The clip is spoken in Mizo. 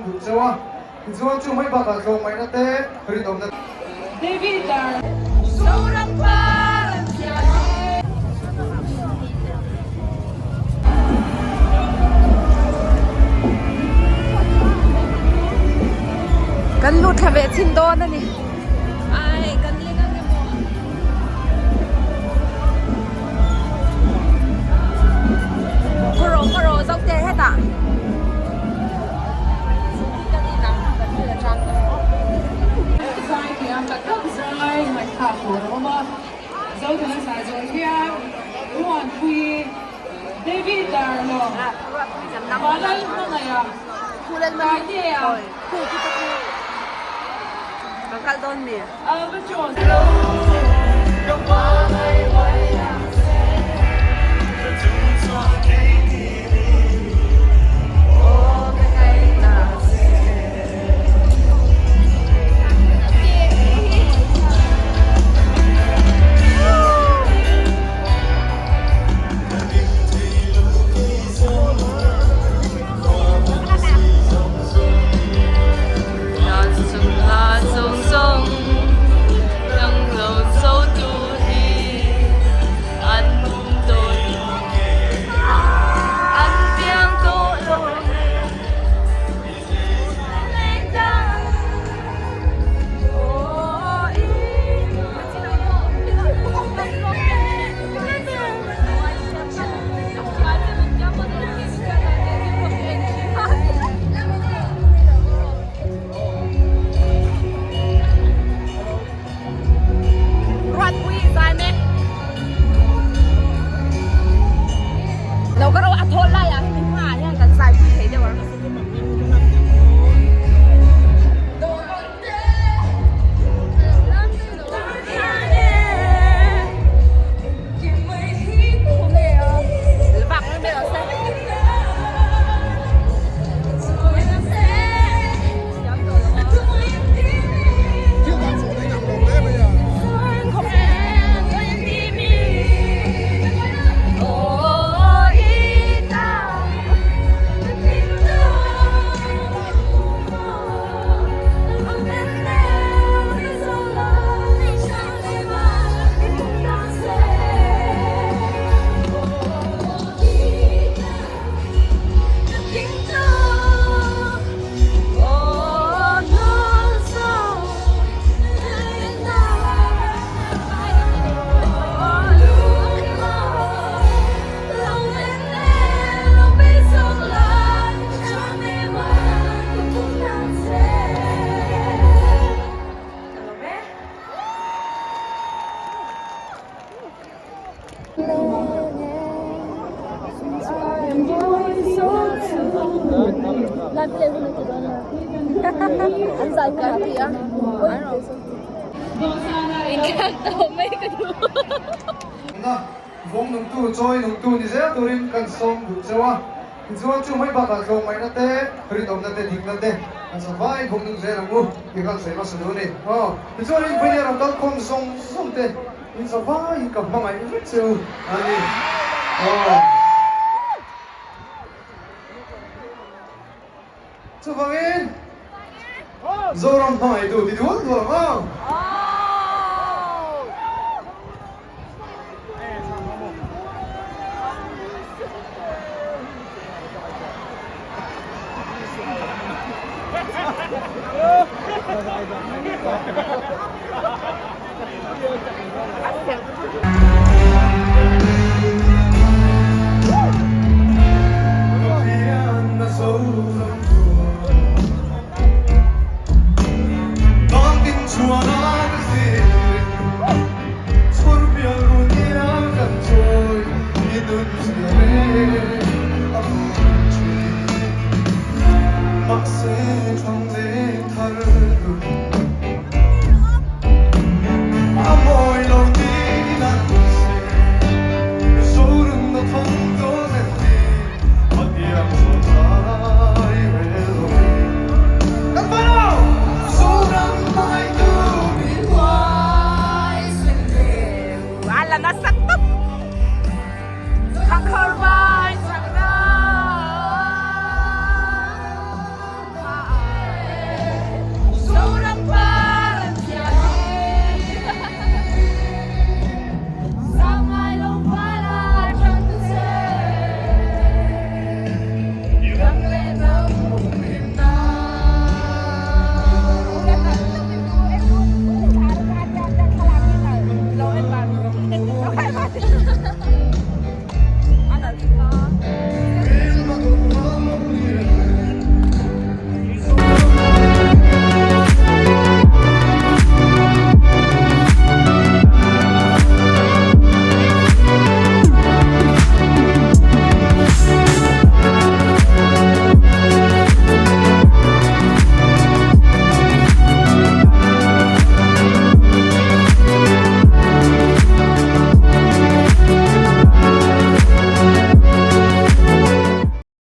duh cheu a, tichuan chu mai bakah tlawmngaihna te rinawmna. David Dar. Zoram par an thian e. Kan lut thla ve chin dawn a ni. Ai kan leng ang emaw. Khaw rawh khaw rawh zo te hetah. Zai thiam tak tak zai ngaihthlak tur a awm a, Zothana zai zawh hian Ruanpui David Darlawng Vanlal Hmangaih-a Taitea Alva Jones. Lo ka ro a thawl lai ah hemi hma ah hian kan zai pui thei deuh ang. Vawng nungtu, chawi nungtu ni zel turin kan sawm duh cheu a, tichuan chu mai bakah tlawmngaihna te, rinawmna te, dikna te kan sawm vai vawng nung zel ang u tih kha an sawi hmasa duh a ni. Aw, tichuan in pahnih a rawn kal khawm zawng zawng te in sawm vaiin ka hmangaih vek cheu a ni. Aw. Chuvangin Zoram hmangaihtu ti dual dual ang aw.